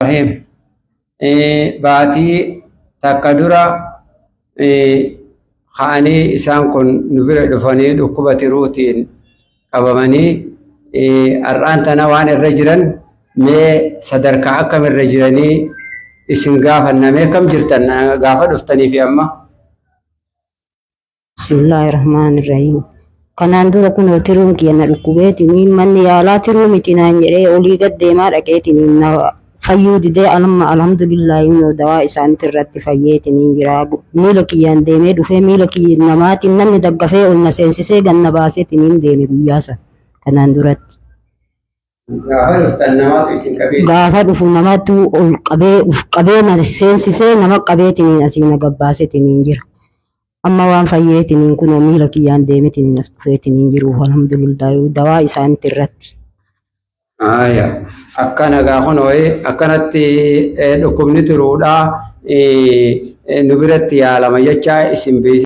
Rahiim. Baatii takka dura ka'anii isaan kun nu bira dhufanii dhukkuba tiruutiin qabamanii har'aan tana waan irra jiran mee sadarkaa akkam irra jiranii isin gaafanna mee kam jirtan gaafa dhuftanii fi amma. Bismillahirrahmanirrahiim. Kanaan dura kunoo tiruun kiyya na dhukkubeetiniin manni yaalaa tiruu miti naan jedhee olii gad deemaa dhaqeetiniin na fayyuu didee alhamma alhamdulillaahi kunoo dawaa isaanitti irratti fayyeetiniin jira. Miila kiyyaan deemee dhufee miila kiyya namaatiin namni daggafee ol na seensisee gad na baaseetiniin deeme guyyaa san kanaan duratti. Gaafa dhuftan namaatu isin qabee. Gaafa dhufu namatu ol qabee uf qabee na seensisee nama qabeetiniin asii na gabbaasetiniin jira. Amma waan fayyeetiniin kunoo miila kiyyaan deemetiniin as dhufeetiniin jiru alhamdulillaahi dawaa isaanitti irratti. Aya akkana gaa kunoo akkanatti dhukkubni tiruudhaa nu biratti yaalama jechaa isin beeksisa.